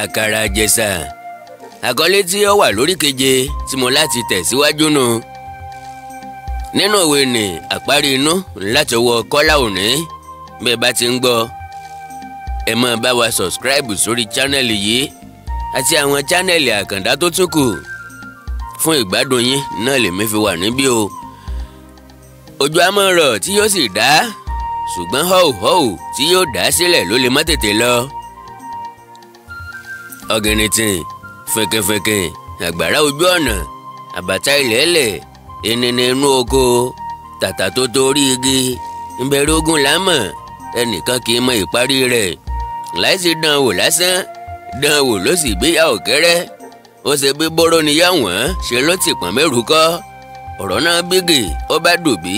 Àkàrà Ìjẹ̀ṣà. Àkọlé tí ó wà lórí keje tí mo láti tẹ̀síwájú nù. Nínú òwe ní àparí inú láti ọwọ́ Kọ́lá Òní. Bẹ́ẹ̀ bá ti ń gbọ́, ẹ máa bá wa subscribe sórí channel yìí àti àwọn channel àkàndá tó tún kù. Fún ìgbádùn yín náà lèmi fi wà níbí o. Òjò á máa rọ̀ tí yóò sì dá, ṣùgbọ́n họ́wù tí yóò dá sílẹ̀ ló lè má tètè lọ. Ọ̀gìnìntìn, fẹ̀kẹ̀fẹ̀kẹ̀, àgbàrá ojú ọ̀nà, àbàtà ilẹ̀ẹ́lẹ̀, ìnìnì inú oko, tàtà tó torí igi, ìbẹ̀rẹ̀ ogun lámọ̀, ẹnìkan kì í mọ ìparí rẹ̀. Láìsí dán wò lásán, dán wò ló sì gbéyà ọ̀kẹ́rẹ́. Ó ṣe bí bóró ni yá wọ́n, ṣe ló ti pọ̀n mẹ́rù kọ́. Ọ̀rọ̀ náà bígì, ó bá dòbí,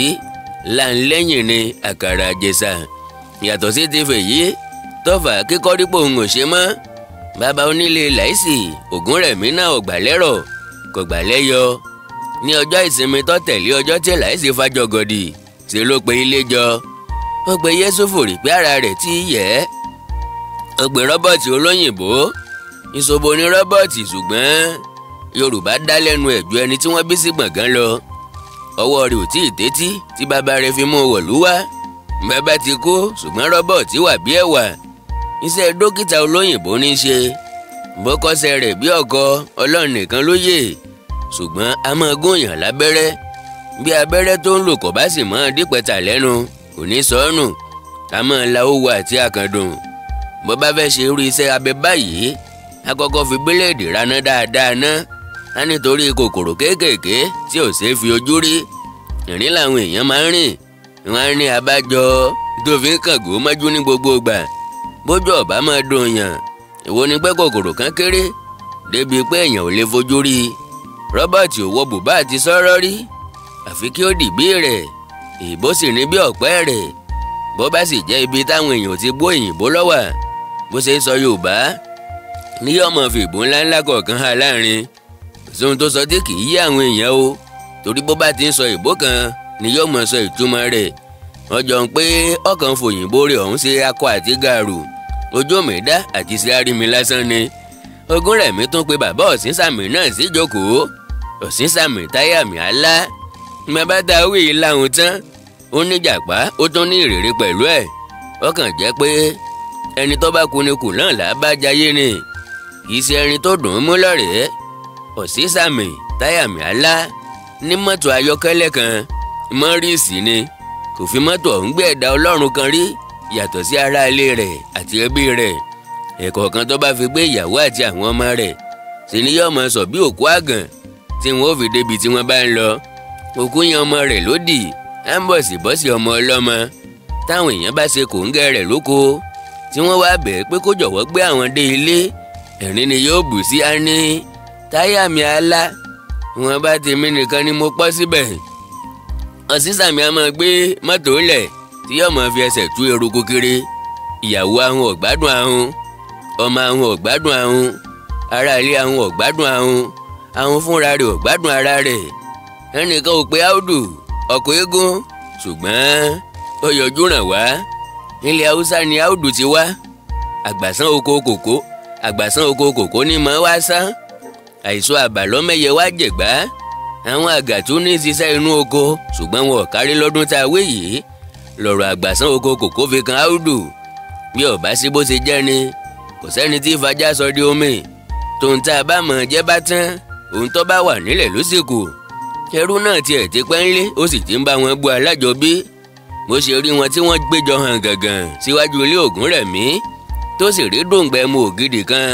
láńlẹ́yìn ni Àkàrà Ìjẹ̀ṣà. Yàtọ̀ sí ti fèyí, tọ́fà kíkọ́ dípò òun ò ṣe mọ́. Bàbá onílé Láìsí Ògúnrẹ̀mí náà ò gbà lẹ́rọ̀, kò gbà lẹ́yọ. Ní ọjọ́ ìsinmi tó tẹ̀lé ọjọ́ tí Láìsí fàjọgọ̀dì, ṣe ló pe ilé jọ. Ó pe Yẹ́sùfù rí pé ara rẹ̀ ti yẹ̀ ẹ́. Ó pe Rọ́bọ̀tì olóyìnbó. Ìṣòbò ni Rọ́bọ̀tì, ṣùgbọ́n Yorùbá dá lẹ́nu ẹ̀ ju ẹni tí wọ́n bí sí gbọ̀ngàn lọ. Ọwọ́ rẹ̀ ò tí ì tẹ́tí tí bàbá rẹ̀ fi mú wọ̀lú wá. Bàbá ti kú, ṣùgbọ́n Rọ́bọ̀tì wà bí ẹ̀wà. Iṣẹ́ dókítà olóyìnbó ní í ṣe. Bọ́kọ́sẹ̀ rẹ̀ bí ọkọ, Ọlọ́run nìkan ló yè. Ṣùgbọ́n a máa gúnyàn lábẹ́rẹ́. Bí abẹ́rẹ́ tó ń lò kò bá sì máa dípẹ́ta lẹ́nu, kò ní sọ́nù. A máa la owó àti àkàndùn. Bó bá fẹ́ ṣe irú iṣẹ́ abẹ báyìí, a kọ́kọ́ fi bíléèdì raná dáadáa ná. Á nítorí kòkòrò kéékèèké tí ò ṣeé fi ojú rí. Ìrìn làwọn èèyàn máa ń rìn. Wọ́n á ní abájọ tó fi ń kàngó mọ́jú ní gbogbo ìgbà. Bójú ọ̀bá máa dùn yàn, èwo ni pé kòkòrò kan kéré débi pé èèyàn ò lè fojú rí i. Rọ́bọ̀tì ò wọ bùbá àti sọ́rọ́ rí, àfi kí ó dìbí rẹ̀, ìbò sì ní bí ọ̀pẹ́ rẹ̀. Bó bá sì jẹ́ ibi táwọn èèyàn ti gbọ́ òyìnbó lọ́wà, bó ṣe ń sọ Yorùbá ní yóò máa fi ìbò ńláńlá kọ̀ọ̀kan hàn láàrin. Sóhun tó sọ tí kì í yé àwọn èèyàn o, torí bó bá ti ń sọ ìbò kan ni yóò máa sọ ìtumọ̀ rẹ̀. Ọjọ́ ń pé ọkàn fòyìnbó rẹ̀ ọ̀hún ṣe akọ àti gàrú, ojú mi dá àti ṣe àrími lásán ni. Ògúnrẹ̀mí tún pe bàbá Ọ̀sínsàmì náà síjókòó. Ọ̀sínsàmì táyà mi àlá. Bàbá ta wí láhùn tán, ó ní jàpá, ó tún ní ìrírí pẹ̀lú ẹ̀. Ọkàn jẹ́ pé ẹni tó bá kú ni kù náà là bá jayé ni, kì í ṣe ẹni tó dùn ún mú lọ́rẹ̀ẹ́. Ọ̀sínsàmì táyà mi àlá ní mọ́tò ayọ́kẹ́lẹ́ kan, mọ́rìsì ni. Kò fi mọ́tò ọ̀hún gbé ẹ̀dá Ọlọ́run kan rí yàtọ̀ sí ará ilé rẹ̀ àti ẹbí rẹ̀. Ẹ̀kọ̀ọ̀kan tó bá fi gbé ìyàwó àti àwọn ọmọ rẹ̀ sì ni yóò máa sọ bí òkú àgàn tí wọn ò fi débi tí wọ́n bá ń lọ. Òkú yan ọmọ rẹ̀ lódì, á ń bọ̀sibọ́sì ọmọ ọlọ́mọ. Táwọn èèyàn bá ṣe kòńgẹ́ rẹ̀ lóko tí wọ́n wá bẹ̀ẹ́ pé kó jọ̀wọ́ gbé àwọn dé ilé, ẹ̀rín ni yóò bù sí. Á ní táyà mi àlá, wọn bá tèmi nìkan ni mo pọ́ síbẹ̀. Ọ̀sínsàmì á máa gbé mọ́tò lẹ̀ tí yóò máa fi ẹsẹ̀ tú eruku kiri. Ìyàwó ahun ò gbádùn ahun, ọmọ ahun ò gbádùn ahun, ará ilé ahun ò gbádùn ahun, ahun fúnra rẹ̀ ò gbádùn ara rẹ̀. Ẹnìkan ò pe áùdù ọkọ̀ eégún, ṣùgbọ́n ó yọjú ràn wá. Ilẹ̀ Haúsá ni áùdù ti wá. Àgbàsán oko kòkó, àgbàsán oko kòkó ni mọ́ wá sán. Àìsọ àbàlọ́mẹ́yẹ wá jẹ̀gbá. Àwọn àgàtú ní ṣiṣẹ́ inú oko, ṣùgbọ́n wọn ò kárí lọ́dún tá a wé yìí. Lọ̀rọ̀ àgbàsán oko kòkó fi kan áùdù. Bí ọ̀bá sí bó ṣe jẹ́ ni, kò sẹ́ni tí fajá sọ di omi. Tòun tá a bá mọ̀ jẹ́ bá tán, òun tó bá wà nílẹ̀ ló sì kù. Ẹrú náà tiẹ̀ ti pẹ́ ńlé, ó sì ti ń bá wọn gbọ́ alájọbí. Bó ṣe rí wọn tí wọ́n gbéjọ hàn gàngàn síwájú ilé Ògúnrẹ̀mí, tó sì rí dòǹgbẹ mu ògidì kan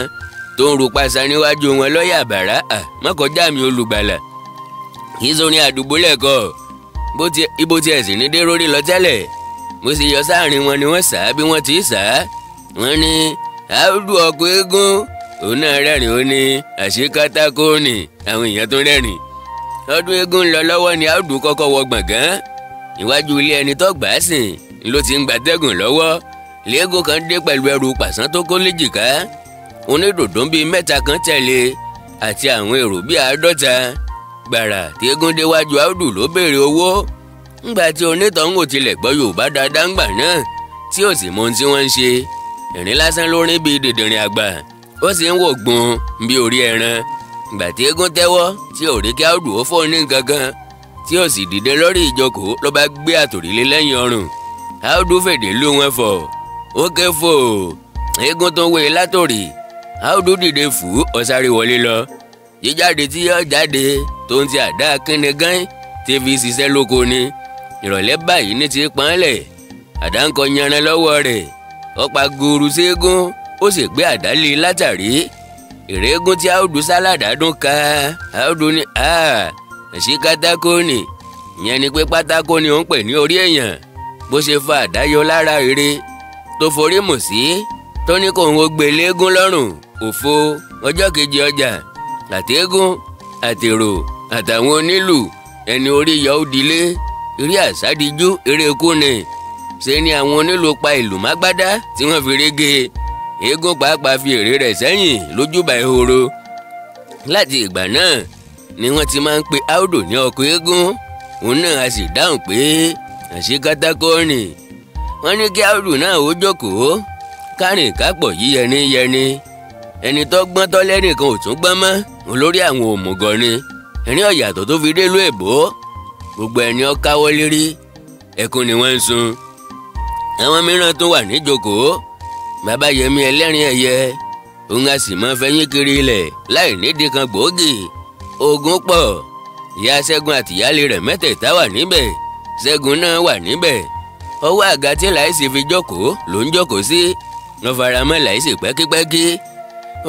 tó ń ru pàṣà níwájú wọn lọ́yà bàrá. Mọ́kọjá mi olùgbàlà, kì í sórin àdúgbò lẹ́kọ̀ọ́. Ibo tiẹ̀ sì ní dé rórí lọ tẹ́lẹ̀. Bó ṣe yọ sáàrin wọn ni wọ́n sá bí wọ́n ti sá. Wọ́n ní áùdù ọkọ̀ eégún. Òun náà rẹ́rìn, ó ní àṣekátákó ni. Àwọn èèyàn tó rẹ́rìn. Ọdún eégún lọ lọ́wọ́ ni áùdù kọ́kọ́ wọ gbọ̀ngàn. Iwájú ilé ẹni tó gbà á sìn ló ti ń gbàtẹ́gùn lọ́wọ́. Léégún kan dé pẹ̀lú ẹrù pàṣán tó kó léjìká. Onídòdó bíi 3 kan tẹ̀lé àti àwọn èrò bíi 50. Gbàrà tí eégún déwájú áùdù ló béèrè owó. Ńgbà tí onítọ̀hún ò tilẹ̀ gbọ́ Yorùbá dáadáa ńgbà náà, tí ò sì mọ ohun tí wọ́n ń ṣe. Ẹ̀rín lásán ló rín bíi dìndìnrìn àgbà. Ó sì ń wò gbọ̀n bí orí ẹran. Ìgbà tí eégún tẹ́wọ́ tí ò rí kí Áódù ó fóun ní nǹkan kan tí ó sì dìde lórí ìjókòó ló bá gbé àtòrílé lẹ́yìn ọrùn. Áódù fèdè lú wọn fọ̀, ó ké fò, eégún tó wé látòrí. Áódù dìde fù ó sáré wọlé lọ. Jíjáde tí yóò jáde tó ń ti àdá kínní gán tí fi ṣiṣẹ́ lóko ni. Ìrọ̀lẹ́ báyìí ní ti pọ́nlẹ̀, àdá ń kọ yanran lọ́wọ́ rẹ̀. Ó pa gúrú séégún, ó sì gbé àdá lé látàrí. Ìrẹ́gùn tí Áódù sálàdá dún ká. Áódù ní ẹ̀sí kátákó ni, ìyẹn ni pé pátákó ni ó ń pè ní orí èèyàn. Bó ṣe fa àdá yọ lára ère tó forí mù sí, tó ní kóun ó gbé léégún lọ́rùn. Òfo ọjọ́ kejì ọjà, àtẹ́gùn àtèrò àtàwọn onílù ẹni orí yọ ó dilé. Eré àsádìjú eré ikú ni. Ṣe ni àwọn onílù pa ìlú mágbádá tí wọ́n fi rége. Eégún pàápàá fi èrè rẹ̀ sẹ́yìn lójúbà ehoro. Láti ìgbà náà ni wọ́n ti máa ń pe Áódù ní ọkọ eégún. Òun náà a sì dáhùn pé àṣekátákó ni. Wọ́n ní kí Áódù náà ó jókòó kárìn kápọ̀ yíyẹni yẹni. Ẹni tó gbọ́n tọ́lẹ́nìkan ò tún gbọ́n mọ́, olórí àwọn òmùgọ̀ ni. Ẹ̀rín ọ̀yàtọ̀ tó fi délùú èbó, gbogbo ẹni ó káwọ́ lérí, ẹkún ni wọ́n ń sun. Àwọn mìíràn tún wà níjókòó. Bàbá Yẹmí ẹlẹ́rìn ẹ̀yẹ, òun a sì máa fẹyín kiri ilẹ̀ láì nídìí kan gbòógì. Ogun pọ̀, ìyá Ṣẹ́gun àtìyálé rẹ̀ mẹ́tẹ̀ẹ̀ta wà níbẹ̀, Ṣẹ́gun náà wà níbẹ̀. Ọwọ́ àga tí Láìsí fi jókòó ló ń jókòó sí. Wọ́n fara mọ́ Láìsí pẹ́kípẹ́kí.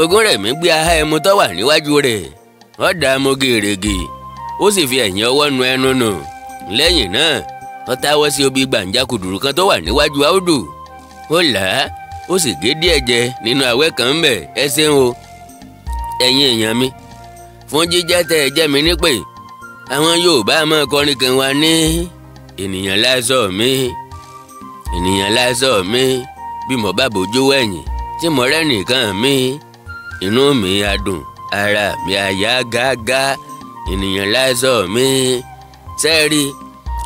Ògúnrẹ̀mí gbé ahá ẹmu tó wà níwájú rẹ̀, ó dà á mú gèrègè, ó sì fi ẹ̀yìn ọwọ́ nu ẹnu nù. Lẹ́yìn náà ó táwọ́ sí obì gbàǹjà kùdùrú kan tó wà níwájú Áódù. Ó là á, ó sì gé díẹ̀ jẹ nínú àwẹ́ kan ń bẹ̀. Ẹ ṣeun o, ẹ̀yin èèyàn mi, fún jíjẹ́ tẹ́ ẹ jẹ́ mi nípè. Àwọn Yorùbá máa kọrin kan wá ní ènìyàn láṣọ mi, ènìyàn láṣọ mi, bí mo bá bójú wẹ̀yìn tí mo rẹ́ nìkan mi, inú mi á dùn, ara mi á yá gágá, ènìyàn láṣọ mi. Sẹ́ẹ̀rí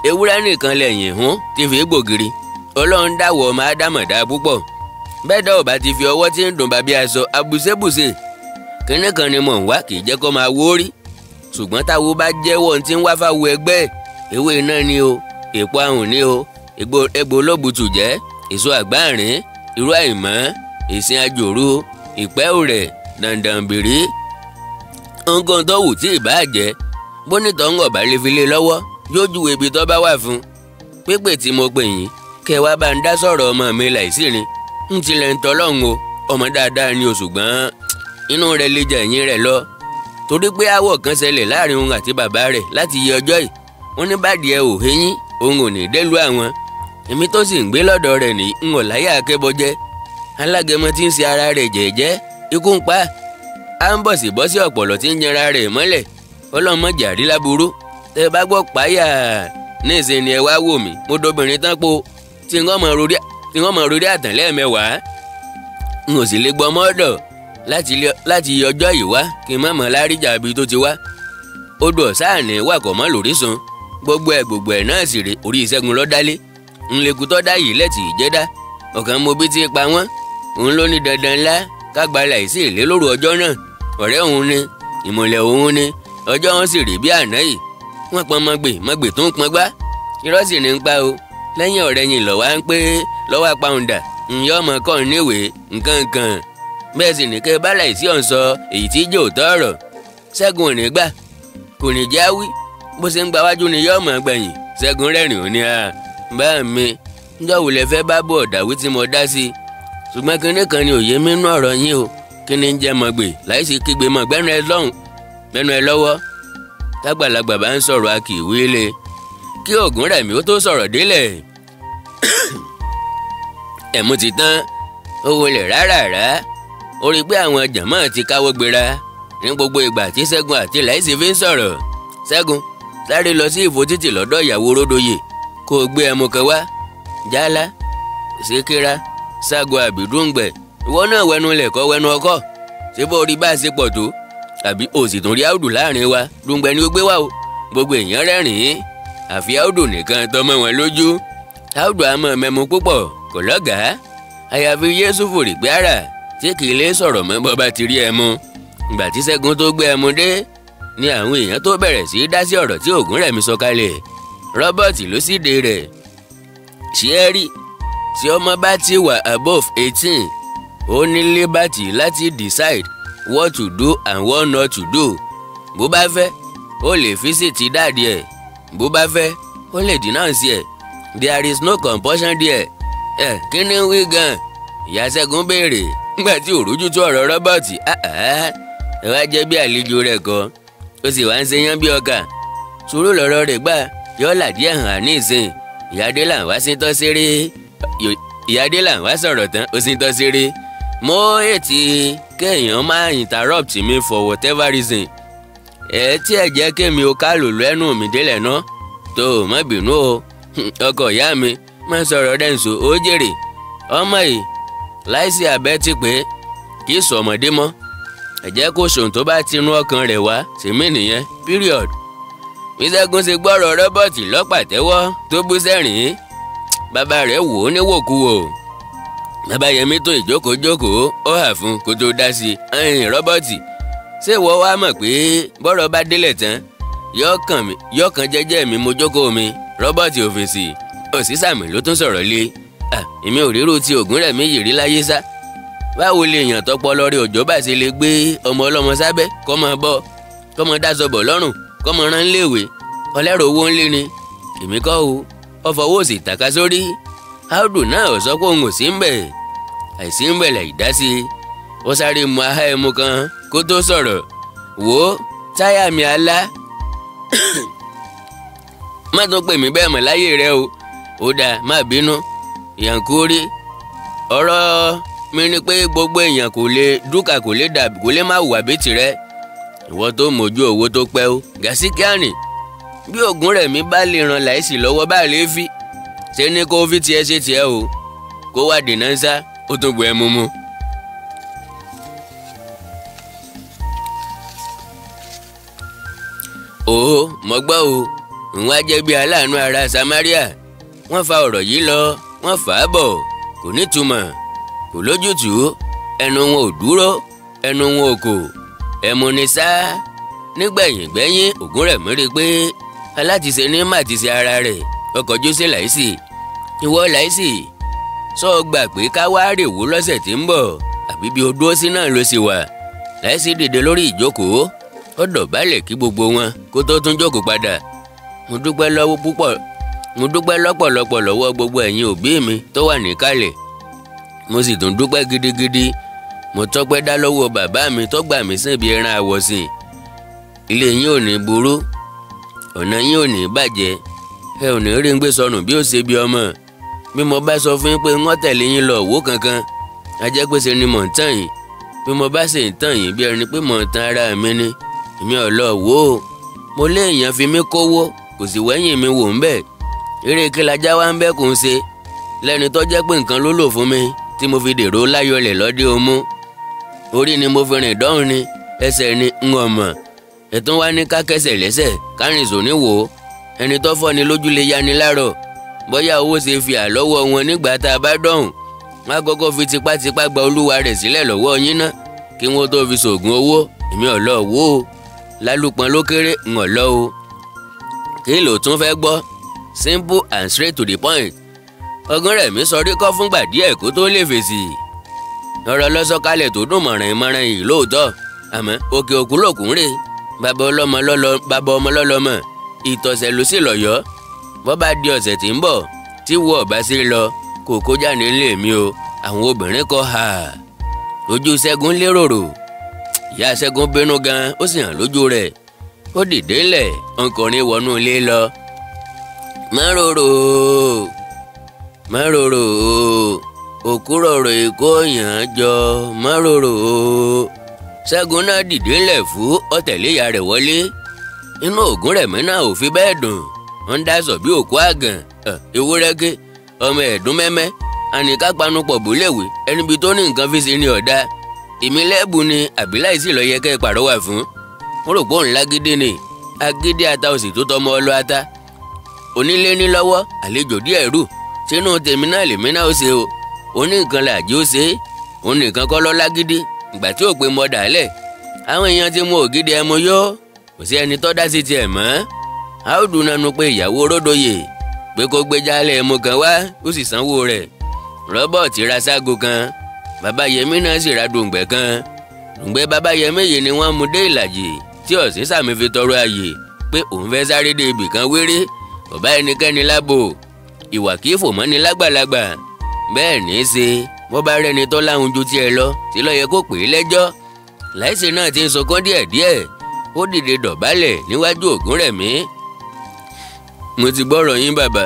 ewúrẹ́ nìkan lẹ́yìn hún ti fi gbògiri. Ọlọ́run dáwọ̀ ọmọ ádámọ̀dá púpọ̀. Bẹ́ẹ̀ dá ò bá ti fi ọwọ́ tí ń dùn bàbí aṣọ abùsẹ́bùsẹ́. Kínní kan ni mò ń wá kì í jẹ́ kó máa wó rí. Ṣùgbọ́n táwo bá jẹ́wọ́ ohun tí ń wá fáwo ẹgbẹ́, ewé iná ni o, èpo ahùn ni o, egbò olóbùtù jẹ́, èso àgbáàrín, irú àìmọ́, ìsìn àjòrú, ìpẹ́ òrẹ̀, dàndànbìrí. Nǹkan tó wù tí ì bá jẹ́, bónítọ̀ ń ọ̀bà lè fi lé lọ́wọ́, yóò júwe ibi tó bá wà fún. Pípè tí mo pè yín, kẹ́ wá bá ń dá sọ̀rọ̀ ọmọ mi Láìsí ni. Ń tilẹ̀ ń tọ́lọ́hún o, ọmọ dáadáa ni o, ṣùgbọ́n inú rẹ̀ lè jẹ ẹ̀yìn rẹ̀ lọ. Torí pé aáwọ̀ kan ṣẹlẹ̀ láàrin òun àti bàbá rẹ̀ láti iye ọjọ́ yìí. Wọ́n ní bàdìí ẹ ò héyín, òun ò ní délùú àwọn. Èmi tó sì ń gbé lọ́dọ̀ rẹ̀ ní ń ò láyà akébọjẹ́. Alágẹmọ tí ń ṣe ara rẹ̀ jẹ́jẹ́, ikú ń pa. À ń bọ̀ sí bọ́ sí ọ̀pọ̀lọ́ tí ń jẹra rẹ̀ mọ́lẹ̀. Ọlọ́mọ jàrí láburú. Tẹ́ ẹ bá gbọ́ páyà ní ìsìn ni ẹ wá wò mí. Mo dobìnrin tán po tí wọ́n mọ̀ rórí àtàn lẹ́ẹ̀mẹ́wàá. N ò sì lè gbọ́ mọ́dọ̀ láti ọjọ́ yìí wá kí n má mọ̀ láríjà ibi tó ti wá. Odò ọ̀sáàní wà kọ̀ mọ́ lórísun. Gbogbo ẹ̀ náà sì rè orí Ìṣẹ́gun ló dálé. Ńlẹ́kù tó dá yìí lẹ́tì ìjẹ́dá. Ọ̀kan mo bí ti pa wọ́n. Òun ló ní dandan ńlá kágbá Láìsí ìlé lóru ọjọ́ náà. Ọ̀rẹ́ òun ni, ìmọ̀lẹ̀ òun ni, ọjọ́ wọn sì rè bí àná yìí. Wọ́n pọn mọ́gbè mọ́gbè tó ń pọn gbá. Irọ́ sì ní ń pa o. Lẹ́yìn ọ̀rẹ́ yìí lọ́wọ́ ń pé lọ́wọ́ apáhùndà ǹyọ́ ọmọ kọ́ níwèé nǹkan kan. Bẹ́ẹ̀ sì ní kẹ́ bá Láìsí ọ̀hún sọ èyí tí jò tọ̀rọ̀. Ṣẹ́gun ò ní gbà, kò ní já wí. Bó ṣe ń gba wájú ni yọ́ ọmọ gbẹ̀yìn. Ṣẹ́gun rẹ́rìn ò ní a bá mi ǹjọ́ wò lẹ fẹ́ bá bọ̀ ọ̀dàwí tí mo dá sí i. Ṣùgbọ́n kinní kan ni òye mi nú ọ̀rọ̀ yín o. Kíni ń jẹ́ mọ̀gbè Láìsí kígbe mọ̀ gbẹ́nu ẹ lọ́hùn gbẹ́nu ẹ lọ́wọ́. Tágbàlagbà bá ń sọ̀rọ̀ a kì í wí lé. Kí Ògúnrẹ̀mí ó tó sọ̀rọ̀ délẹ̀. Ẹ̀mú ti tán, ó wọlé rárá. Ó rí i pé àwọn jàmọ́ ti káwọ́ gbéra ní gbogbo ìgbà tí Ṣẹ́gun àti Láìsí fi ń sọ̀rọ̀. Ṣẹ́gun sáré lọ sí ìfòtítì lọ́dọ̀ ìyàwó Ródòyè kó o gbé ẹmu kan wá. Jálá, Síkírá, Ṣágo àbídúngbẹ̀, ìwọ náà wẹnu lẹ̀kọ́ wẹnu ọkọ́. Ṣé bó rí bá a ṣe pọ̀ tó? Àbí o sì tún rí Áódù láàrin wa? Dùngbẹ̀ ni ó gbé wá o. Gbogbo èèyàn rẹ́rìn-ín, àfi Áódù nìkan tọmọ wọn lójú. Áódù àmọ́ mẹ́mu púpọ̀ kò lọ́gàá. Àyàfi Yéṣùfù rìgbé ara. tí kì í lè sọ̀rọ̀ mọ́ bọ́ bá ti rí ẹmu. Ìgbà tí Ṣẹ́gun tó gbé ẹmu dé ni àwọn èèyàn tó bẹ̀rẹ̀ sí í dá sí ọ̀rọ̀ tí Ògúnrẹ̀mí sọ kalẹ̀. Rọ́bọ̀tì ló sì dé rẹ̀. Ṣé ẹ rí, tí ọmọ bá ti wà above 18, ó ní liberty láti decide what to do and what not to do. Bó bá fẹ́, ó lè visit daddy ẹ̀. Bó bá fẹ́, ó lè denounce ẹ̀. There is no compulsion there. Ẹ kí ni wí gan? Ìyá Ṣẹ́gun béèrè nígbà tí òrújú tó ọ̀rọ̀ Rọ́bọ̀tì. Ẹ wá jẹ́ bí àlejò rẹ̀ kọ́, ó sì wá ń ṣe yán bí ọkà. Sùúrù lọ̀rọ̀ rẹ̀ gbà, yọ́ làdí ẹ̀ hàn ní ìsìn. Ìyáde là ń wá sí tọ́ séré. Ìyáde là ń wá sọ̀rọ̀ tán, ó sì ń tọ́ séré. Mo ètí kéèyàn máa interrupt mi for whatever reason. Ẹ tí ẹ jẹ́ kémi o ká lò lẹ́nu mi délẹ̀ ná. Tó o má bínú o, ọkọ ìyá mi má sọ̀rọ̀ dẹ́nso ó jèrè. Ọmọ yìí láìsí abẹ́ ti pé kì í sọ ọmọdé mọ́. Ẹ jẹ́ kó ṣòun tó bá tinú ọkàn rẹ̀ wá tèmi nìyẹn, period. Bí Ṣẹ́gun ṣe gbọ́rọ̀ Rọ́bọ̀tì lọ́pàtẹ́wọ́ tó bú sẹ́rìn-ín. Bàbá rẹ̀ wò ó níwòkuwò. Bàbá Yẹmí tó ìjókòó-jókòó ó hà fún kó tó dá sí i. Ẹ̀yìn Rọ́bọ̀tì, ṣé ìwọ wá mọ̀ pé bọ́rọ̀ bá délẹ̀ tán yọ̀ọ̀kan jẹ́jẹ́ mi mo jókòó mi? Rọ́bọ̀tì ò fèsì. Òsísàmì ló tún sọ̀rọ̀ lé. Èmi ò rírú ti Ògúnrẹ̀mí yìí rí láyé sá. Báwo lè yàn tọpọ lórí òjò bá ṣe lè gbé ọmọ ọlọ́mọ sábẹ́ kọ́ mọ bọ́, kọ́ mọ dáṣọ bọ̀ lọ́rùn, kọ́ mọ rán léèwé? Ọlẹ́rọ owó ńlé ni. Èmi kọ́ o, ọfọwọ́ òsì tàka sórí. Áùdù náà ò sọ pé òun ò sí ń bẹ̀. Àìsí ń bẹ̀ lẹ̀ ìdásí. Ó sáré mu ahá ẹmu kan kó tó sọ̀rọ̀. Wò ó, táyà mi alá. Má tún pè mí bẹ́ẹ̀ mọ̀ láyé rẹ o. Ó dáa, má bínú. Yankuri, ọ̀rọ̀ mi ni pé gbogbo èèyàn kò lè dúkà, kò lè dàbí, kò lè má hùwà bí tirẹ̀. Ìwọ tó mójú owó tó pẹ́ o. Gàsíkíánì, bí Ògúnrẹ̀mí bá lè ràn láìsí lọ́wọ́ bá lè fi. Ṣé ní kó fi tiẹ̀ ṣe tiẹ̀ o? Kó wá dènà ń sá, ó tún bu ẹmu mu. Òó, mo gbọ́ o, ń wá jẹ́ bí aláàánú ara Samaria. Wọ́n fa ọ̀rọ̀ yìí lọ, wọ́n fà á bọ̀, kò nítumọ̀, kò lójútùú, ẹnu wọn ò dúró, ẹnu wọn ò kò, ẹmu ni sá. Nígbẹ̀yìn gbẹ́yìn Ògúnrẹ̀mí rí i pé alátiṣe ní màtiṣe ara rẹ̀, ọkọ̀ jósè láìsí. Ìwọ láìsí, sọ gbà pé ká wá rè wò lọ́sẹ̀ tí ń bọ̀, àbí bí o dúró sí náà ló sì wà. Láìsí dìde lórí ìjókòó, ó dọ̀bálẹ̀ kí gbogbo wọn kó tó tún jókòó padà. Mo dúpẹ́ lọ́wọ́ púpọ̀, mo dúpẹ́ lọ́pọ̀lọpọ̀ lọ́wọ́ gbogbo ẹ̀yin òbí mi tó wà níkàlẹ̀. Mo sì tún dúpẹ́ gidigidi. Mo tọ́pẹ́ dá lọ́wọ́ bàbá mi tó gbà mí sìn bí ẹran àwọ̀sìn. Ilé yín ò ní burú, ọ̀nà yín ò ní bàjẹ́, ẹ ò ní rí ń gbé sọnù bí ó ṣe bí ọmọ. Bí mo bá sọ fún yín pé wọ́n tẹ̀lé yín lọ òwò kankan, a jẹ́ pé ṣe ni mò ń tàn yín. Bí mo bá sì ń tàn yín bí ẹni pé mò ń tan ara mi ni, èmi ò lọ wò ó. Mo lé èèyàn fi mí kówó, kò sì wẹ́yìn mi wò ń bẹ̀. Eré kí lajá wá ń bẹ́ kò ń ṣe. Lẹ́ni tó jẹ́ pé nǹkan ló lò fún mi tí mo fi dèrò láyọ̀lẹ̀ lọ́dẹ omú. Orí ni mo fi rìn dọ́hùn ni, ẹsẹ̀ ni ń ọmọ. Ẹ̀tún wá ní ká kẹsẹ̀ lẹ́sẹ̀, kárìn sòní wò ó. Ẹni tó fọ́ ni lójú lè yani láàrọ̀. Bóyá owó ṣe fi àlọ́wọ́ wọn nígbà tá a bá dọ̀hùn. Wọ́n á kọ́kọ́ fi tipátipá gba olúwa rẹ̀ sílẹ̀ lọ́wọ́ yín ná, kí wọ́n tó fi ṣoògùn owó. Èmi ò lọ wò ó. Lálùpọ̀n ló kéré, ń ọ̀ lọ o. Kí ló tún fẹ́ gbọ́? Simple and straight to the point. Ògúnrẹ̀mí sọrí kọ́ fúngbà díẹ̀ kó tó lè fèsì. Ọ̀rọ̀ lọ́sọ̀kalẹ̀ tó dùn mọ̀ràn-mọ̀ràn yìí lóòótọ́, àmọ́ òkè òkú lòkùn rè. Bàbá ọlọ́mọ lọ́lọ́, bàbá ọmọ lọ́lọ́mọ, ìtọ̀sẹ̀ ló sì lọ́yọ́. Bọ́ bá di ọ̀sẹ̀ tí ń bọ̀, tí wo ọ̀bá sí lọ, kò kó jáde nílé mi o. Àwọn obìnrin kọ́ ha. Ojú Ṣẹ́gun léròrò. Ìyá Ṣẹ́gun bínú gan, ó sì hàn lójú rẹ̀. Ó dìde ńlẹ̀, ọkùnrin wọnú ilé lọ. Má rorò, má rorò, òkúròrò èkó yàn jọ, má rorò. Ṣẹ́gun náà dìde ńlẹ̀ fún ọ̀tẹ̀lé ìyá rẹ̀ wọlé. Inú Ògúnrẹ̀mí náà ò fi bẹ́ẹ̀ dùn. Wọ́n ń dáṣọ bí òkú àgàn, ewúrẹ́ ké, ọmọ ẹ̀dún mẹ́mẹ́. Àníká panupọ̀ bóléwé, ẹnibi tó ní nǹkan fi ṣe ni ọ̀dà. Èmi lẹ́bù ni àbí láìsí lọ yẹ kẹ́ ẹ pàrọwà fún. Mo rò pé òun lágídí ni, agídí ata òsì tó tọmọ ọlọ ata. Onílé ní lọ́wọ́, àlejò díẹ̀ rù. Sínú tèmi náà lèmi náà ó ṣe o. Oní nǹkan làjẹ́ ó ṣe é. Òun nìkan kọ́ ló lágídí ìgbà tí ò pé mọ́ dàálẹ̀. Àwọn èèyàn ti mú ògidì ẹmu yó, kò sí ẹni tó dá sí tiẹ̀ mọ́. Áùdù nanu pé ìyàwó Ródòyè pé kó gbé jálẹ̀ ẹmu kan wá, ó sì sanwó rẹ̀. Rọ́bọ̀tì ra ságo kan, bàbá Yẹmí náà sì ra dùngbẹ̀ kan. Dùngbẹ̀ bàbá Yẹmí yìí ni wọ́n mú dé ìlàjì tí Ọ̀sínsàmì fi tọrọ ààyè pé òun fẹ́ sáré dé ibì kan wéré, kò bá ẹnikẹ́ni lábò. Ìwà kì í fò mọ́ni lágbàlagbà. Bẹ́ẹ̀ ní í ṣe bó bá rẹ́ni tó láhùn ju tiẹ̀ lọ sí ló yẹ kó pè é lẹ́jọ́. Láìsí náà ti ń sunkún díẹ̀díẹ̀, ó dìde dọ̀bálẹ̀ níwájú Ògúnrẹ̀mí. Mo ti gbọ́rọ̀ yín bàbá,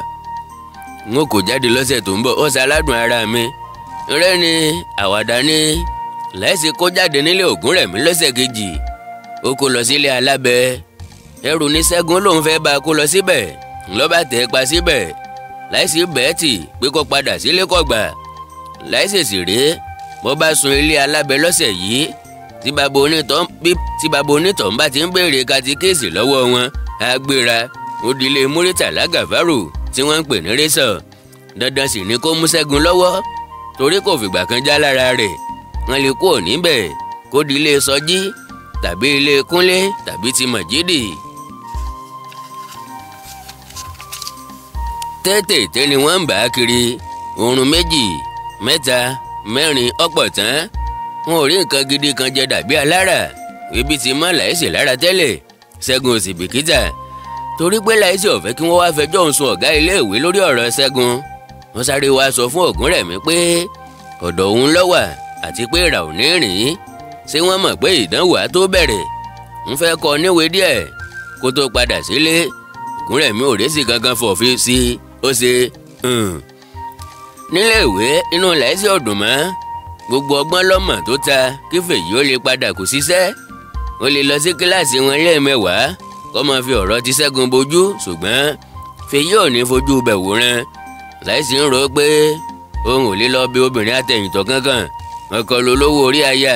n ó kò jáde lọ́sẹ̀ tó ń bọ̀, ó ṣaládùn ara mi. Rẹ́ni àwàdà ni Láìsí kó jáde nílé Ògúnrẹ̀mí lọ́sẹ̀ kejì. Ó kó lọ sílé alábẹ. Ẹrù ní Ṣẹ́gun lòun fẹ́ bá a kó lọ síbẹ̀, ńlọ́bà tẹ̀ pa síbẹ̀. Láìsí bẹ́ẹ̀tì pé kó padà sílé kọ̀gbà. Láìsí sì rèé bó bá sun ilé alábẹ lọ́sẹ̀ yìí, tí bàbá onítọ̀ ń bá ti ń béèrè katikíìsì lọ́wọ́ wọn, á gbéra ó di ilé Múrítàlá Gàfárù tí wọ́n ń pè ní Rẹ́sọ̀. Dandan sì ni kó mú Ṣẹ́gun lọ́wọ́ torí kò fìgbà kan já lára rẹ̀. Wọ́n lè kúrò níbẹ̀ kó di ilé Sọjí tàbí ilé Kúnlé tàbí ti Mọ̀jídì. Tètè ni wọ́n ń bá kiri, oorun 2, 3, 4 ọ̀pọ̀ tán. Wọn ò rí nǹkan gidi kan jẹ dàbí alára. Ibi tí mọ́ Láìsí lára tẹ́lẹ̀, Ṣẹ́gun ò sì bìkítà torí pé Láìsí ò fẹ́ kí wọ́n wá fẹjọ́ òun sùn ọ̀gá iléèwé lórí ọ̀rọ̀ Ṣẹ́gun. Wọ́n sáré wá sọ fún Ògúnrẹ̀mí pé ọ̀dọ̀ òun ló wà àti pé ìrà ò ní rìn. Ṣé wọ́n mọ̀ pé ìdánwò á tó bẹ̀rẹ̀? Ń fẹ́ kọ níwèé díẹ̀ kó tó padà sílé. Ògúnrẹ̀mí ò rẹ́sì kankan fọ̀fi sí i, ó ṣe nílé ìwé inú Láìsí ò dùn mọ́. Gbogbo ọgbọ́n lọ́mọ̀ tó ta kí Fèyí ó lè padà kò ṣiṣẹ́. Ó lè lọ sí kíláàsì wọn lẹ́ẹ̀mẹ́wàá kó máa fi ọ̀rọ̀ ti Ṣẹ́gun bojú, ṣùgbọ́n Fèyí ò ní fojú bẹ̀ wòran. Láìsí ń rò pé òun ò lè lọ bí obìnrin àtẹ̀yìntọ̀ kankan, ọkọ ló lówó orí aya.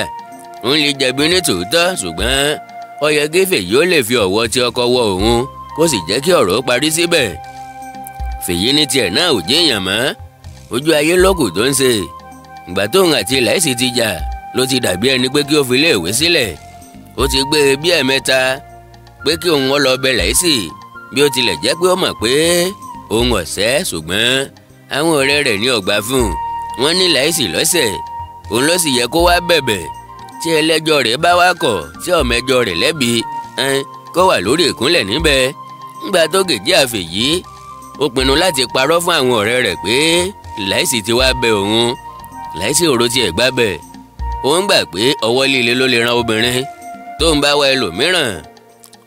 Òun lè jẹ̀bi ní tòótọ́, ṣùgbọ́n ó yẹ kí Fèyí ó lè fi ọ̀wọ́ tí ọkọ wọ òun kó sì jẹ́ kí ọ̀rọ̀ parí síbẹ̀. Fèyí ní tiẹ̀ náà ò jẹ́yàn mọ́, ojú ayé lókù tó ń ṣe. Ìgbà tóun àti Láìsí ti jà ló ti dàbí ẹni pé kí ó fi iléèwé sílẹ̀. Ó ti gbé e bí ẹ̀mẹ́ta pé kí òun ó lọ bẹ Láìsí, bí ó tilẹ̀ jẹ́ pé ó mọ̀ pé òun ọ̀sẹ́, ṣùgbọ́n àwọn ọ̀rẹ́ rẹ̀ ní ọ̀gbà fún un. Wọ́n ní Láìsí lọ́sẹ̀, òun ló sì yẹ kó wá bẹ̀bẹ̀. Tí ẹlẹ́jọ́ rẹ̀ bá wá kọ̀ tí ọ̀mẹ́jọ rẹ̀ lẹ́bi, kó wà lórí ìkúnlẹ̀ níbẹ̀. Ńgbà tó gèjì àfẹ̀yí, ó pinnu láti parọ́ fún àwọn ọ̀rẹ́ rẹ̀ pé Láìsí ti wá bẹ òun. Láìsí òro tiẹ̀ gbá bẹ̀. Òun gbà pé ọwọ́ líle ló lè ran obìnrin tó ń bá wa ẹlòmíràn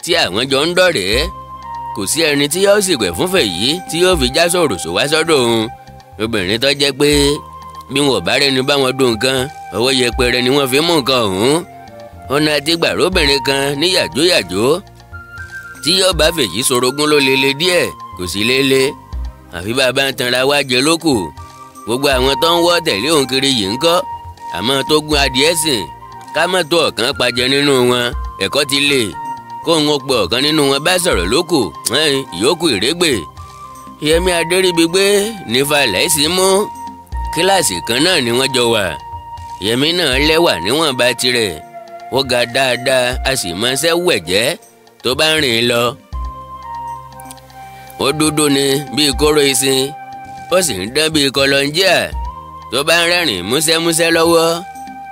tí àwọn jọ ń dọ̀rẹ́. Kò sí ẹni tí yóò sì pẹ̀ fún Fèyí tí yóò fi já sòròsò wá sọ́dọ̀ òun. Obìnrin tó jẹ́ pé bí wọn ò bá rẹni bá wọn dùn nǹkan, ọwọ́ yẹpẹrẹ ni wọ́n fi mú nǹkan ọ̀hún. Ọ̀nà àti gbàróbìnrin kan ní yàjóyàjó tí yóò bá Fèyí sorogún ló lele díẹ̀, kò sí lele. Àfi bàbá ń tanra wá jẹ lókù. Gbogbo àwọn tó ń wọ́ tẹ̀lé òun kiri yìí ń kọ́, àmọ́ tó gún adìẹ sìn ká má tó ọ̀kan pajẹ nínú wọn. Ẹ̀kọ́ ti lè kóun ó pe ọ̀kan nínú wọn bá sọ̀rọ̀ lókù, ìyókù ìrégbè. Yẹmí Adéríbigbé nífa Láìsí mú. Kíláàsì kan náà ni wọ́n jọ wà. Yẹmí náà lẹ́wà níwọ̀nba tirẹ̀, ó ga dáadáa, a sì mọṣẹ́ wẹ̀jẹ́ tó bá ń rìn lọ. Ó dúdú ni bíi kóró ìsìn, ó sì ń dán bíi kọlọ́njíà. Tó bá ń rẹ́rìn músẹ́músẹ́ lọ́wọ́,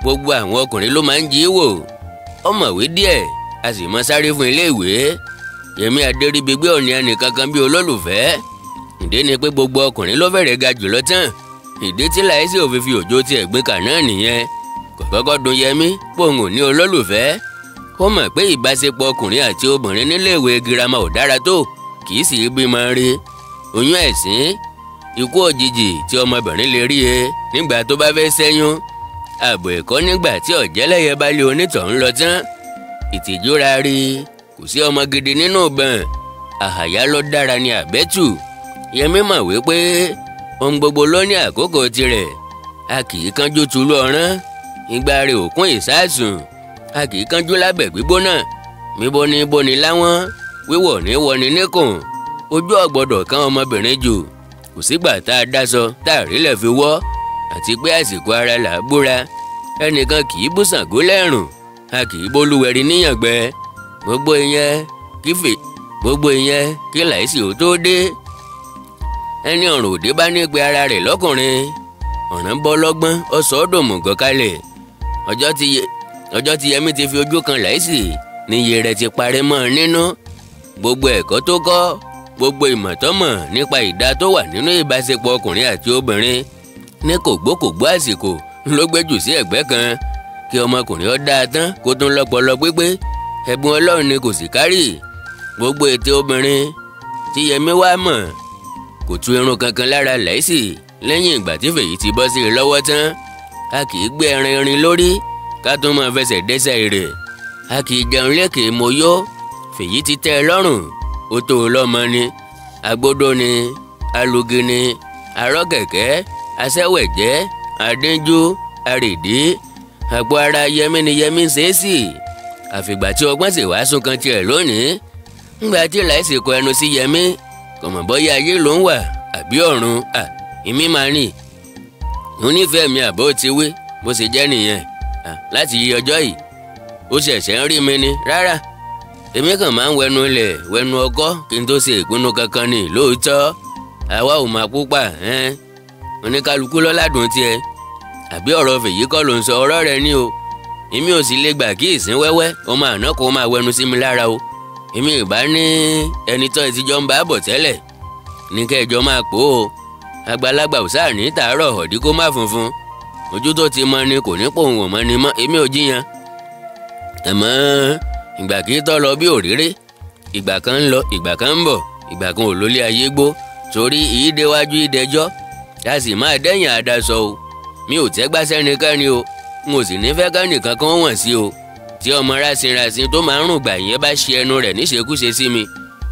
gbogbo àwọn ọkùnrin ló máa ń jí wò. Ó mọ̀wé díẹ̀, a sì mọ sáré fún iléèwé. Yẹmí Adéríbigbé ò ní ẹnìkankan bí olólùfẹ́. Ìdí ni pé gbogbo ọkùnrin ló fẹ́rẹ̀ ga jùlọ tán. Ìdí tí Láìsí ò fi fi òjò tiẹ̀ gbé kà náà nìyẹn. Kò kọ́kọ́ dùn Yẹmí pòun ò ní olólùfẹ́. Ó mọ̀ pé ìbáṣepọ̀ ọkùnrin àti obìnrin níléèwé girama ò dára tó, kì í sì bímọ rí. Oyún ẹ̀sín, ikú òjijì tí ọmọbìnrin lè rí e nígbà tó bá fẹ́ ṣẹ́yún, ààbò ẹ̀kọ́ nígbà tí ọ̀jẹ́lẹ̀yẹ bá lé onítọ̀hún lọ tán, ìtìjúra rí, kò sí ọmọ gidi nínú ìbọn, àhàyà ló dára ní àbẹ́tù. Yẹmí mọ̀ wípé ohun gbogbo ló ní àkókò tirẹ̀, a kì í kánjú tulú ọ̀rán, ìgbà rẹ̀ òkun ìsásùn, a kì í kánjú lábẹ́ gbígbóná, míbóni bóni láwọn, wíwọ̀ ní wọni níkùn, ojú ọ̀gbọ́dọ̀ kan ọmọbìnrin jù, kò sígbà tá a dáṣọ tá a rí lẹ̀ fi wọ́, àti pé àsìkò ara là á búra. Ẹnìkan kì í bú Ṣàngó lẹ́rùn, a kì í bólúwẹ̀rí níyàngbẹ. Gbogbo ìyẹn kí fè gbogbo ìyẹn kí Láìsí ò tó dé. Ẹni ọ̀rùn òde bá ní pe ara rẹ̀ lọ́kùnrin, ọ̀ràn bọ́ lọ́gbọ́n ọ̀sọ́ dòmùgọ̀ kalẹ̀. Ọjọ́ tí Yẹmí ti fi ojú kan Láìsí níye rẹ̀ ti parẹ́ mọ́ ọ nínú. Gbogbo ẹ̀kọ́ tó kọ́, gbogbo ìmọ̀ tó mọ̀ nípa ìdá tó wà nínú ìbáṣepọ̀ ọkùnrin àti obìnrin ní kògbókògbó àsìkò ló gbé jù sí ẹ̀gbẹ́ kan. Kí ọmọkùnrin ó dáa tán kó tún lọ́pọlọ pípé, ẹ̀bùn Ọlọ́run ni kò sì kárì. Gbogbo ète obìnrin tí Yẹmí wá mọ̀ kò tú irun kankan lára Láìsí lẹ́yìn ìgbà tí Fèyí ti bọ́ sí i lọ́wọ́ tán. A kì í gbé ẹran irin lórí ká tún máa fẹsẹ̀ dẹ́sẹ̀ rẹ̀. A kì í jẹun lékè mọ́yó. Fèyí ti tẹ́ ẹ lọ́rùn, ó tó o lọ́mọ ni, agbódó ni, alugi ni, arọ́kẹ̀kẹ́, aṣẹ́wẹ̀jẹ́, adínjú, arèdí. Àpò ara Yẹmí ni Yẹmí ń ṣe é sí. Àfìgbà tí ọgbọ́n sì wá sún kan tiẹ̀ lónìí. Ńgbà tí Láìsí kọ ẹnu sí Yẹmí, kò mọ̀ bóyá ayé ló ń wà àbí ọ̀run. Ìmí máa rìn onífẹ̀ẹ́ mi àbó ti wí bó ṣe jẹ́ nìyẹn. Láti yí ọjọ́ yìí ó ṣẹ̀ṣẹ̀ ń rí mi ni. Rárá, èmi kàn máa ń wẹnu ilẹ̀ wẹnu ọkọ́ kí n tó ṣe ìpinnu kankan ni. Lóòótọ́ àwa ò máa púpà, oníkálukú lọ́ládùn tiẹ̀. Àbí ọ̀rọ̀ Fèyí kọ́ ló ń sọ, ọ̀rọ̀ rẹ ní o. Èmi ò sì lè gbà kí ìsín wẹ́wẹ́ ọmọ àná kó máa wẹnu sí mi lára o. Èmi ìbá ní ẹni tó ti jọ ń bá bọ̀ tẹ́lẹ̀ ní kẹjọ máa pò ó. Àgbàlagbà ò sáà ní tàárọ̀ ọ̀dí kó má funfun. Ojú tó ti mọ ni kò ní pòun ò mọ ni mọ́. Èmi ò jiyàn. Àmọ́ ìgbà kí tọ́ lọ bí òréré, ìgbà kan ń lọ, ìgbà kan ń bọ̀, ìgbà kan ò lólé ayé gbó. Torí ìdéwájú ìdẹjọ́, a sì máa dẹ́yìn àdàsọ o. Mi ò tẹ́gbá sẹ́nikẹ́ni o, n ò sì ní fẹ́ kẹ́nìkan kan wọ̀n sí o. Tí ọmọ rásinrasin tó máa ń rùn gbà yẹn bá ṣe ẹnu rẹ̀ níṣekúṣe sí mi,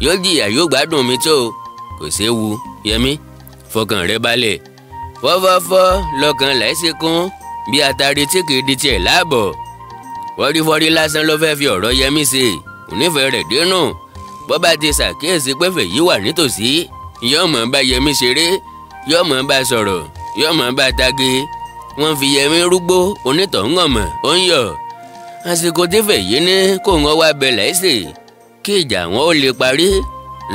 yóò jìyà yóò gbádùn mi tó o. Kò séwu Yẹmí, fọkàn rẹ balẹ̀. Fọ́fọ́fọ́ lọ́kàn Láìsí kún bí atari tí kìí di tiẹ̀ láàbọ̀. Fọ́rífọ́rí lásán ló fẹ́ fi ọ̀rọ̀ Yẹmí ṣe, onífẹ̀ẹ́ rẹ̀ dénú. Bó bá ti ṣàkíyèsí pé Fèyí wà nítòsí, yóò mọ̀ bá Yẹmí ṣeré, yóò mọ̀ bá sọ̀rọ̀, yóò mọ̀ bá tage. Wọ́n fi Yẹmí rúgbó, onítọ̀hún ọ̀mọ̀ ó ń yọ̀. Àsìkò tí Fèyí ní kó wọn wá bẹ Láìsí kí ìjà wọn ó lè parí,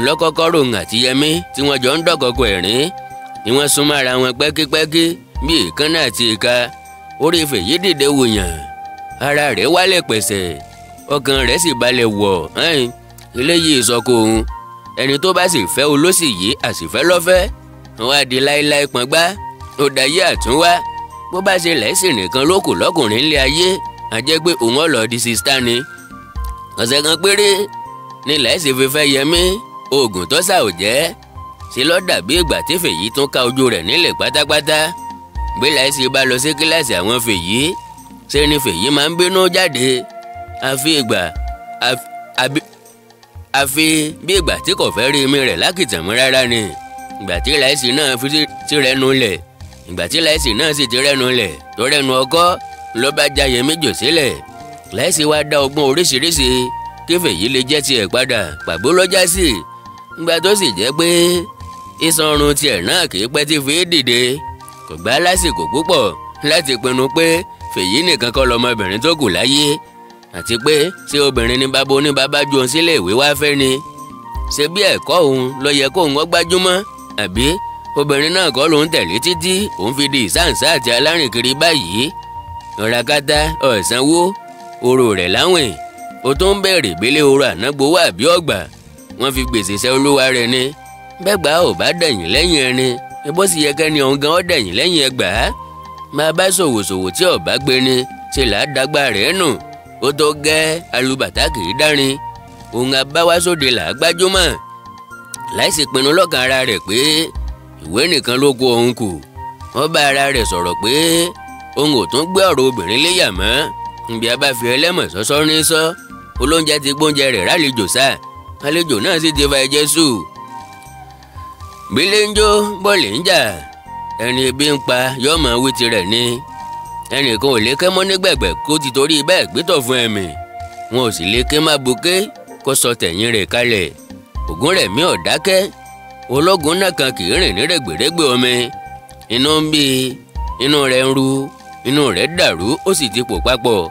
lọ́kọ́kọ́ ròhùn àti Yẹmí tí wọ́n jọ ń dọ̀kọ̀kọ̀ ẹ̀rín ni wọ́n súnmọ́ ara wọn pẹ́kípẹ́kí bí èékánná àti ìka. Orí Fèyí dìde wòyàn, ara rẹ̀ wálẹ̀ pẹ̀sẹ̀, ọkàn rẹ̀ sì balẹ̀ wọ̀. Eléyìí ìsọkò òun, ẹni tó bá sì fẹ́ olóṣì yìí àsìfẹ́ lọ́fẹ́, wọn á di láéláé pọ́ngbá, ó dayé àtúnwá. Bó bá ṣe Láìsí nìkan ló kù lọ́kùnrin ńlẹ̀ ayé, a jẹ́ pé òun ọ̀lọ́ di sista ni. Ọ̀sẹ̀ kan péré ni Láìsí fi fẹ́ Yẹmí, oògùn tó sà ò jẹ́. Ṣe ló dàbí ìgbà tí Fèyí tún ká ojú rẹ̀ nílẹ̀ pátápátá. Bí Láìsí bá lọ sí kíláàsì àwọn Fèyí, ṣe ni Fèyí máa ń bínú jáde. Àfi bí ìgbà tí kò fẹ́ rí imí rẹ̀ lákìtàn mọ́ rárá ni. Ìgbà tí Láìsí náà fi ti rẹnu lẹ̀, ìgbà tí Láìsí náà sì ti rẹnu lẹ̀ tó rẹnu ọkọ́ ló bá já Yẹmí jù sílẹ̀. Láìsí wá dá ọgbọ́n oríṣiríṣi kí Fèyí lè jẹ́ tiẹ̀ padà, pàbó ló já sí. Ìgbà tó sì jẹ́ pé iṣan ọrùn tiẹ̀ náà kì í pẹ́ tí fi dìde, kò gbà lásìkò púpọ̀ láti pinnu pé Fèyí nìkan kọ́ lọmọbìnrin tó kù láyé, àti pé ṣé obìnrin ní bàbá oníbàbá ju òun sílé ìwé wá fẹ́ ni. Ṣé bí ẹ̀kọ́ òun ló yẹ kóun ó gbájúmọ́, àbí obìnrin náà kọ́ lòun tẹ̀lé títí òun fi di ìsáǹsá àti alárìnkiri báyìí. Ọ̀ràkátà ọ̀sánwó oró rẹ̀ láwìn, ó tún ń bẹ̀rẹ̀ ìgbélé oró ànágbówó àbí ọ̀gbà. Wọ́n fi gbèsè ṣẹ́ olúwa rẹ̀ ni. Bẹ́gbàá ò bá dẹ̀yìn lẹ́yìn ẹni, bó sì yẹ kẹ́ni ọ̀hún gan ọ́ dẹ̀yìn lẹ́yìn ẹgbàá. Máa bá ṣòwòṣòwò tí ọ̀bá gbé ni, ṣe là á dàgbà rẹ̀ nù. Ó tó gẹ́ alùbàtà kì í dárin, òun abáwásóde là á gbájúmọ̀. Láìsí pinnu lọ́kàn ara rẹ̀ pé ìwé nìkan ló kó òun kù. Wọ́n bá ara rẹ̀ sọ̀rọ̀ pé òun ò tún gbé ọ̀rọ̀ obìnrin léyà mọ́. Nbí a bá fi ẹlẹ́mọ̀ sọ́sọ́ ní sọ́, olóúnjẹ ti gbóúnjẹ rẹ̀ rálejò sá, àlejò náà sì ti fa ẹ̀jẹ̀ sù. Bílé ń jó bọ́ọ̀lì ń jà, ẹni ebi ń pa yóò mọ̀ wí tirẹ̀ ni. Ẹnìkan ò lè ké mọ́ nígbẹ̀gbẹ̀ kó ti torí bẹ́ẹ̀ gbẹ́tọ̀ fún ẹ̀mí. Wọn ò sì lè ké má buké kó sọ tẹ̀yìn rẹ̀ kalẹ̀. Ògún rẹ̀ mí ò dákẹ́, ológun náà kan kì í rìn ní rẹ̀gbẹ̀rẹ̀gbẹ̀ omi. Inú ń bí inú rẹ̀ ń ru, Inú rẹ̀ dàrú, ó sì ti pò papọ̀.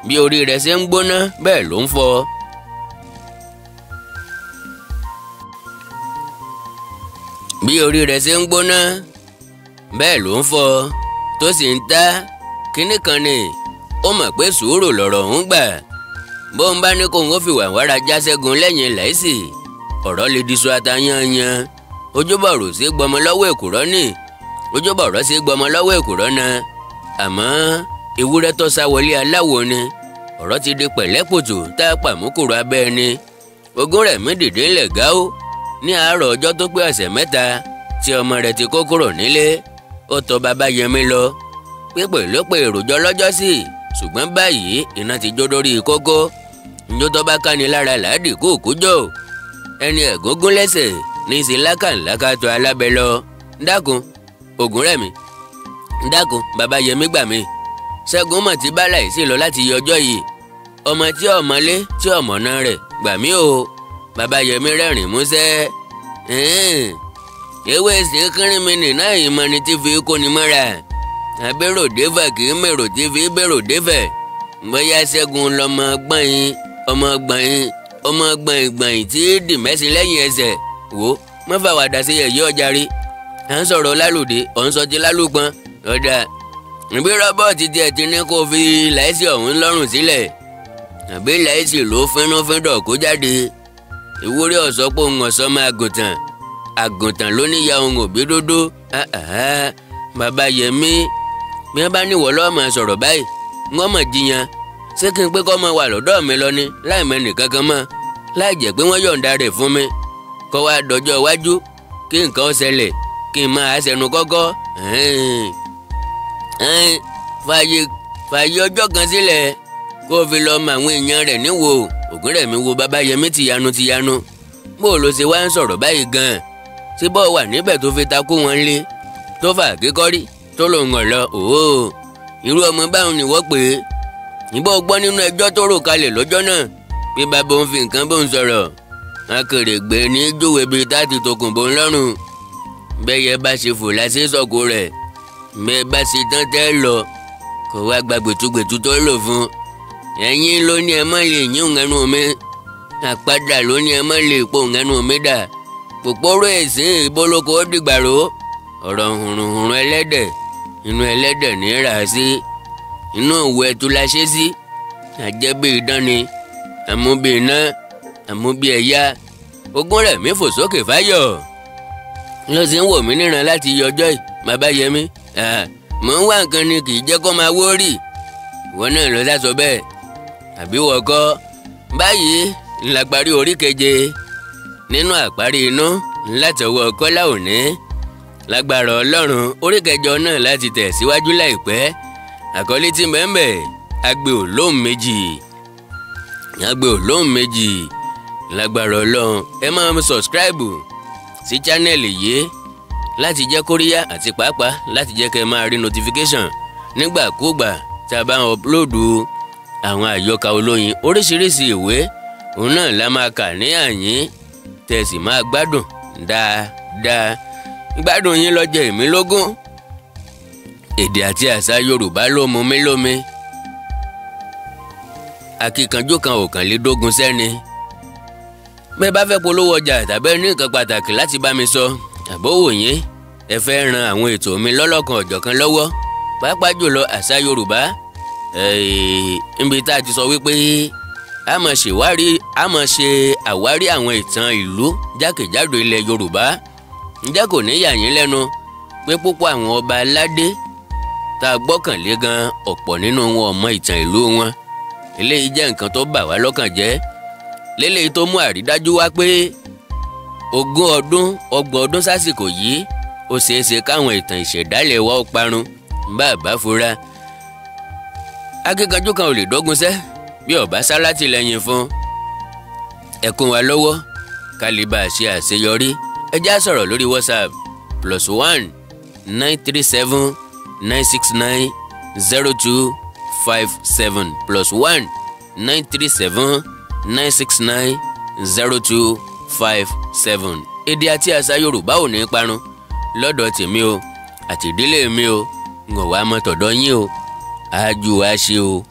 Bí orí rẹ̀ ṣe ń gbóná bẹ́ẹ̀ ló ń fọ́. Bí orí rẹ̀ ṣe ń gbóná bẹ́ẹ̀ ló ń fọ́ tó sì ń ta kínní kan ni. Ó mọ̀ pé sùúrù lọ̀rọ̀ ń gbà. Bó ń bá ní kóun ó fi wàwára já Ṣẹ́gun lẹ́yìn Láìsí, ọ̀rọ̀ lè di sọ ata yanyan. Ojúbọ̀rọ̀ sí gbọmọ lọ́wọ́ èkùrọ́ ní, ojúbọ̀rọ̀ sí gbọmọ lọ́wọ́ èkùrọ́ náà. Àmọ́ ewúrẹ́ tó sá wọlé aláwo ni, ọ̀rọ̀ ti di pẹ̀lẹ́pùtù tá a pàmùkùrù abẹ́ ẹni. Ògúnrẹ̀mí dìde ńlẹ̀ gáó ní àárọ̀ ọjọ́ tó pé ọ̀sẹ̀ 3 tí ọmọ rẹ̀ ti kó kúrò nílé. Ó tọ̀ bàbá Yẹmí lọ. Pípè ló pe èròjọ lọ́jọ́ sí, ṣùgbọ́n báyìí iná ti jó lórí kókó. Njó tó bá káni lára làádì kú kújò. Ẹni ẹ̀gúngún lẹ́sẹ̀ ní í ṣe lákàlákà tó alábẹ́ lọ. Dákun Ògúnrẹ̀mí, dákun bàbá Yẹmí gbà mí. Ṣẹ́gun mọ̀ tí bá Láìsí lọ láti yọ ọjọ́ yìí. Ọmọ tí ọmọlé tí ọmọ̀nà rẹ̀ gbà mí o. Bàbá Yẹmí rẹ́rìn músẹ́. Ewé ṣe kínrín mi nì náà ìmọ̀ ni tí fi kóni mọ́ra. Abérò défẹ̀ kì í mèrò tí fi bèrò défẹ̀. Bóyá Ṣẹ́gun lọmọ gbọ̀nyìn, ọmọ gbọ̀nyìn, ọmọ gbọ̀nyìn gbọ̀nyìn tí dì mẹ́sìn lẹ́yìn ẹsẹ̀. Wò má fàwàdà sí yẹ̀yẹ́ ọjà rí. À ń sọ̀rọ̀ lálùdé, ọ̀ ń sọ ti lálùpọ̀n. Ọ̀dà ìbí rọ́bọ̀tì tiẹ̀ ti ní kó fi Láìsí ọ̀hún lọ́rùn sílẹ̀. Àbí Láìsí ló fínúfíndọ̀ kó jáde. Ìwúrí ọ̀sọ́ pé òun ọ̀sọ́ máa gùntàn. Àgùntàn ló níyà òun òbí dúdú. Bàbá Yẹmí, bí wọ́n bá níwọ̀ lọ́mọ sọ̀rọ̀ báyìí, wọ́n mọ̀ jiyàn. Ṣé kí n pé kọ́ mọ wà lọ́dọ̀ mi lọ ni láì mọ ẹnìkankan mọ́, láì jẹ́ pé wọ́n yọ̀ǹda rẹ̀ fún mi? Kọ́ wa dọjọ́ iwájú kí nǹkan ó ṣẹlẹ̀ kí n máa ṣẹnu kọ́kọ́. Fààyè ọjọ́ kan sílẹ̀ kó fi lọ mọ àwọn èèyàn rẹ̀ níwò. Ògúnrẹ̀mí wo bàbá Yẹmí tìyanu tìyanu. Bó ló ṣe wá ń sọ̀rọ̀ báyìí gan-an? Ṣé bọ́ wà níbẹ̀ tó fi takú wọn lé, tó fà kíkọ́rí, tó lòun ọ̀ lọ? Òó, irú ọmọ báwọn ni wọ́n pè é. Ìbọn gbọ́ nínú ẹjọ́ tó rò kalẹ̀ lọ́jọ́ náà pé bàbá òun fi nǹkan bóun sọ̀rọ̀. Akèrègbè ní júwe bíi táàtì tokùn bóun lọ́rùn. Bẹ́yẹ bá ṣe fò láṣẹ sọ̀kò rẹ̀, bẹ́ẹ̀ bá ṣe tán tẹ́ lọ, kò wá gba gbẹ̀tugbẹ̀tu tó lò fún. Ẹ̀yin ló ní ẹ má lè yín òun ẹnu mi, àpáda ló ní ẹ má lè po òun ẹnu mi dà. Pòpòrò èsìn ìbólókò ó dìgbàrò. Ọ̀rọ̀ hùrùnhùrùn ẹlẹ́dẹ̀, inú ẹlẹ́dẹ̀ ní rà sí. Inú òwò ẹtu la ṣe sí. Àjẹbí idán ni, àmúbi iná, àmúbi ẹ̀yà. Ògúnrẹ̀mí fò sókè fáyọ̀. Ló sì ń wò mí níran láti yọ ọjọ́ yìí, bàbá Yẹmí. Mò ń wá nǹkan ni kì í jẹ́ kó máa wó rì. Ìwọ náà ló sá sọ bẹ́ẹ̀. Àbí wọ́n kọ́? Báyìí ńlá parí orí keje nínú àparí inú látọwọ́ Kọ́lá Òní. Lágbára Ọlọ́run, orí kẹjọ náà láti tẹ̀ síwájú láìpẹ́. Àkọlé tí mẹ́mbẹ̀, agbe olóhùn méjì. Agbe olóhùn méjì. Lágbára Ọlọ́run, ẹ máa sọ̀scribe sí chánẹ́ẹ̀lì yìí láti jẹ́ kóríyá àti pàápàá láti jẹ́ kẹ́ máa rí notification nígbàkúùgbà tá a bá ń ọpulóòdù àwọn àyọkà olóyin. Oríṣiríṣi ìwé òun náà la máa kà ní àyín, tẹ̀sí máa gbádùn dáadáa. Gbádùn yín lọ́jọ́ èmi lógún. Èdè àti àṣà Yorùbá ló mú mi lómi. Akíkanjú kan ò kàn lè dógun sẹ́ni. Bẹ́ẹ̀ bá fẹ́ polówó ọjà tàbí ní nǹkan pàtàkì láti bá mi sọ, àbówò yín, ẹ fẹ́ ran àwọn ètò mi lọ́lọ́kan ọ̀jọ̀kan lọ́wọ́, pàápàá jùlọ àṣà Yorùbá. Níbi tá a ti sọ wípé a máa ṣèwárí, a máa ṣe àwárí àwọn ìtàn ìlú jákèjádò ilẹ̀ Yorùbá. Ǹjẹ́ kò ní yà yín lẹ́nu pé púpọ̀ àwọn ọba aládé tá a gbọ́kànlé gan ọ̀pọ̀ nínú wọn ò mọ ìtàn ìlú wọn. Eléyìí jẹ́ nǹkan tó bà wá lọ́kàn jẹ́. Léléyìí tó mú àrídájú wá pé 20 ọdún 30 ọdún sásìkò yìí ó ṣeé ṣe káwọn ìtàn ìṣẹ̀dálẹ̀ wa ó parun bá a bá fura. Akíkanjú kan ò lè dógun sẹ́ bí ọ̀bá sá látìlẹ́yìn fún. Ẹ kún wa lọ́wọ́ ká lè bá a ṣe àṣeyọrí. Ẹ já sọ̀rọ̀ lórí WhatsApp +1 937 969 0257 +1 937 969 0257. Èdè àti àṣà Yorùbá ò ní parun lọ́dọ̀ tèmi o àti ìdílé mi o, ń wá mọ́ tọ̀dọ̀ yín o. Ájú wa ṣe o.